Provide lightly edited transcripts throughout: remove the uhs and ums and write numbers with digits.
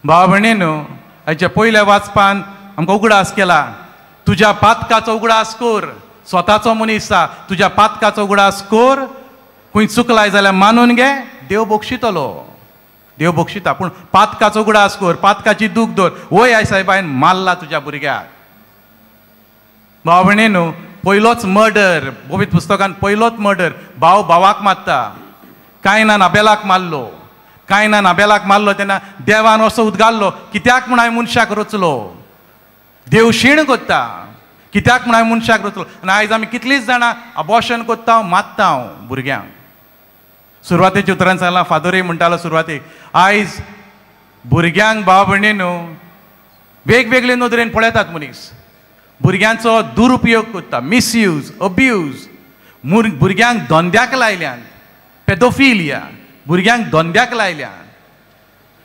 भाव भयणीनो, आयच्या पयल्या वाचपान आमकां उगडास केला, तुज्या पातकाचो उगडास कर. स्वताचो मनीस आसा, तुज्या पातकाचो उगडास कर. खंय चुकलाय जाल्यार मानून घे, देव बक्षितलो, देव बक्षिता. पूण पातकाचो उगडास कर, पातकाची दूख दवर. वय I सायबायन मारला तुज्या भुरग्याक. भाव भयणीनो, पयलोच मर्डर, पवित्र पुस्तकान पयलोच मर्डर, भाव भावाक मारता. कायनान आबेलाक मारलो, कायनान आबेलाक मारलो तेन्ना देवान असो उदगारलो, कित्याक म्हूण हांवें मनशाक रचलो? देव शीण करता, कित्याक म्हूण हांवें मनशाक रचलो? आनी आयज आमी कितलींच जाणां अबॉर्शन करता, मारता भुरग्यांक. सुरवातेच्या उतरान सांगलां, फादरूय म्हणटालो सुरवातेक, आयज भुरग्यांक भाव भयणीनो वेगवेगळे नदरेन पळयतात मनीस. भुरग्यांचो दुरुपयोग करता, मिसयूज, अब्यूज. भुरग्यांक धंद्याक लायल्यान, पेडोफिलिया, भुरग्यांक धंद्याक लायल्यान.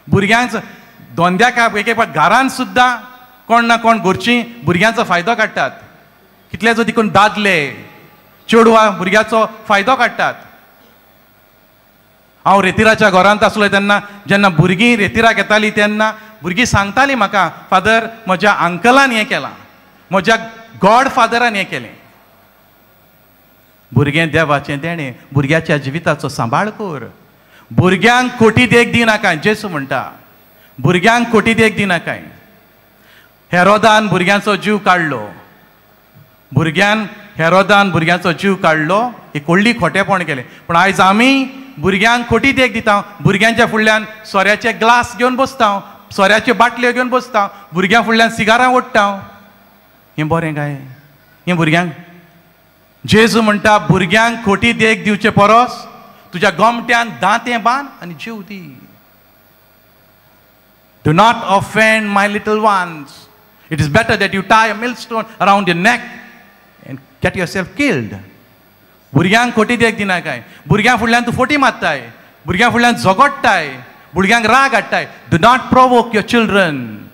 भुरग्यांक धंद्याक एक एक घरान सुद्दां कोण ना कोण घरचीं भुरग्यांचो फायदो काडटात. कितले जो देखून दादले चेडवां भुरग्याचो फायदो काडटात. हांव रेतिराच्या घरांत आसलो तेन्ना, जेन्ना भुरगीं रेतिराक येतालीं तेन्ना भुरगीं सांगतालीं म्हाका, फादर म्हज्या अंकलान हें केलां, म्हज्या गॉड फादरान हें केलें. भुरगें देवाचें देणें, भुरग्याच्या जिविताचो सांबाळ कर. भुरग्यांक खोटी देख दिनाका, जेसू म्हणटा, भुरग्यांक खोटी देख दिनाकाय. हेरोदान भुरग्यांचो जीव काडलो, भुरग्यान हेरोदान भुरग्यांचो जीव काडलो, एक व्हडली खोटेपण केलें. पूण आयज आमी भुरग्यांक खोटी देख दिता, भुरग्यांच्या फुडल्यान सोऱ्याचे ग्लास घेवन बसता, सोऱ्याच्यो बाटल्यो घेवन बसता, भुरग्यां फुडल्यान सिगारां ओडटा. हें बरें काय? हें भुरग्यांक जेजू म्हणटा, भुरग्यांक खोटी देख दिवचे परस तुज्या गोमट्यान दांतें बांद आनी जीव दी. Do not offend my little ones. It is better that you tie a millstone around your neck and get yourself killed. भुरग्यांक खोटी देख दिनाकाय. भुरग्यां फुडल्यान तूं फोटी मारताय, भुरग्यां फुडल्यान झगडटाय, भुरग्यांक राग हाडटाय. Do not provoke your children.